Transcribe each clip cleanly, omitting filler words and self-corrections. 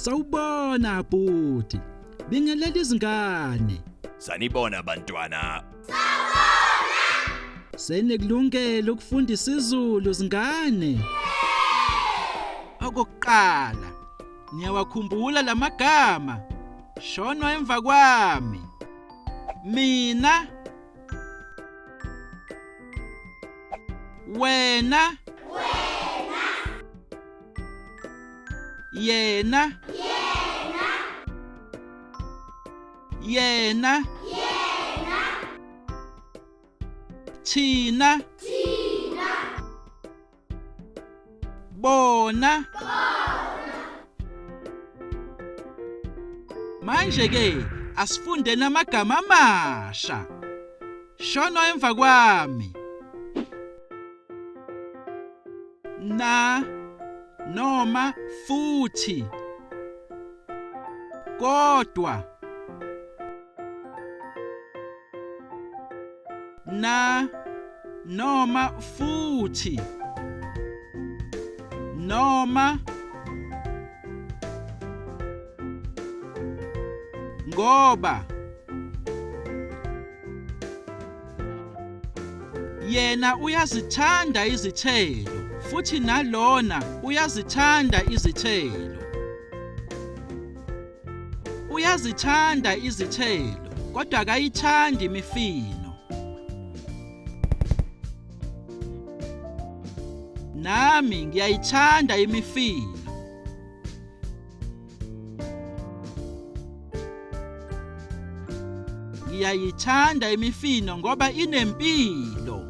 Sawubona bhuti. Bingelela izingane. Sanibona bantwana. Senikulungele ukufunda isiZulu zingane. Okokuqala, niyawakhumbula lamagama. Shono emva kwami. Mina, wena, wena, yena, yena, yena, yena, thina, thina, bona, bona. Manje ke asifunde namagama amasha. Shono emva kwami. Na, noma, futhi, kodwa, na, noma, futhi, noma, ngoba. Yena uyazithanda izithelo futhi nalona uyazithanda izithelo. Uyazithanda izithelo kodwa akayithandi imifino. Nami ngiyayithanda imifino. Ngiyayithanda imifino ngoba inempilo.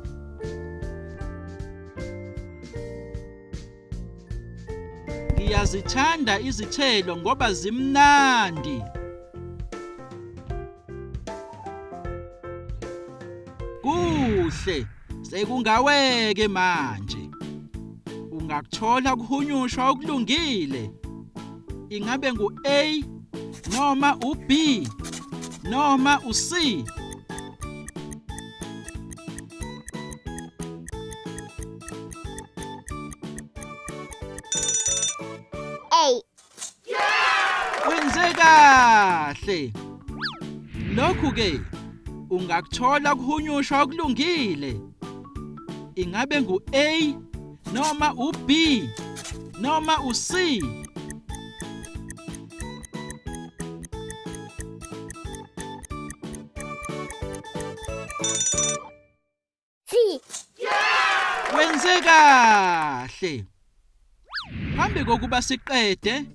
Ngiyazithanda izithelo ngoba zimnandi. Kuhle, sekungaweke manje. Ungakuthola ukuhunyushwa okulungile. Ingabe ngu-A noma u-B noma u-C? A. Wenze kahle. Lokhu ke ungakuthola ukuhunyushwa okulungile. Ingabe ngu-A noma u-B noma u-C? C. Wenze kahle. Phambi kokuba siqede,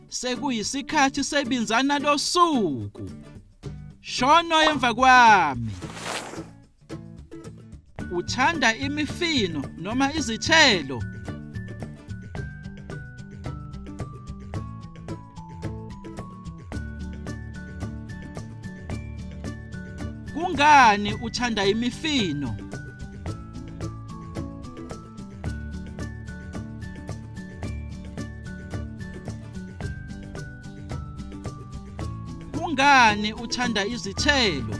sekuyisikhathi sebinzana losuku. Shono emva kwami. Uthanda imifino noma izithelo? Kungani uthanda imifino? Kungani uthanda izithelo?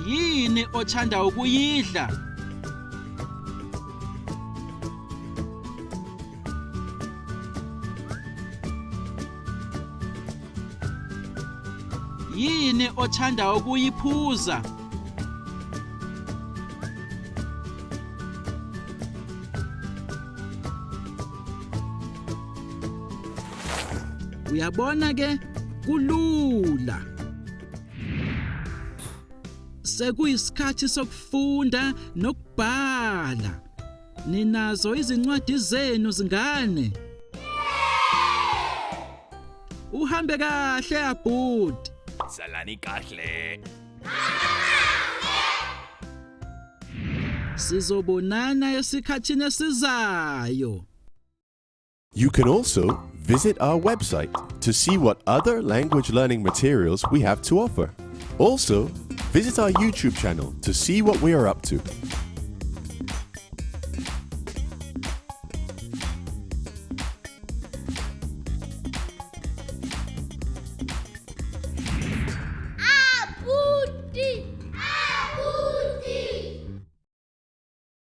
Yini othanda ukuyidla? Yini othanda ukuyiphuza? Uyabona ke kulula. Sekuyisikhathi sokufunda nokubhala. Ninazo izincwadi zenu zingane? Uhambe kahle abhuti. Salani kahle. Sizobonana esikhathini esizayo. You can also visit our website to see what other language learning materials we have to offer. Also, visit our YouTube channel to see what we are up to.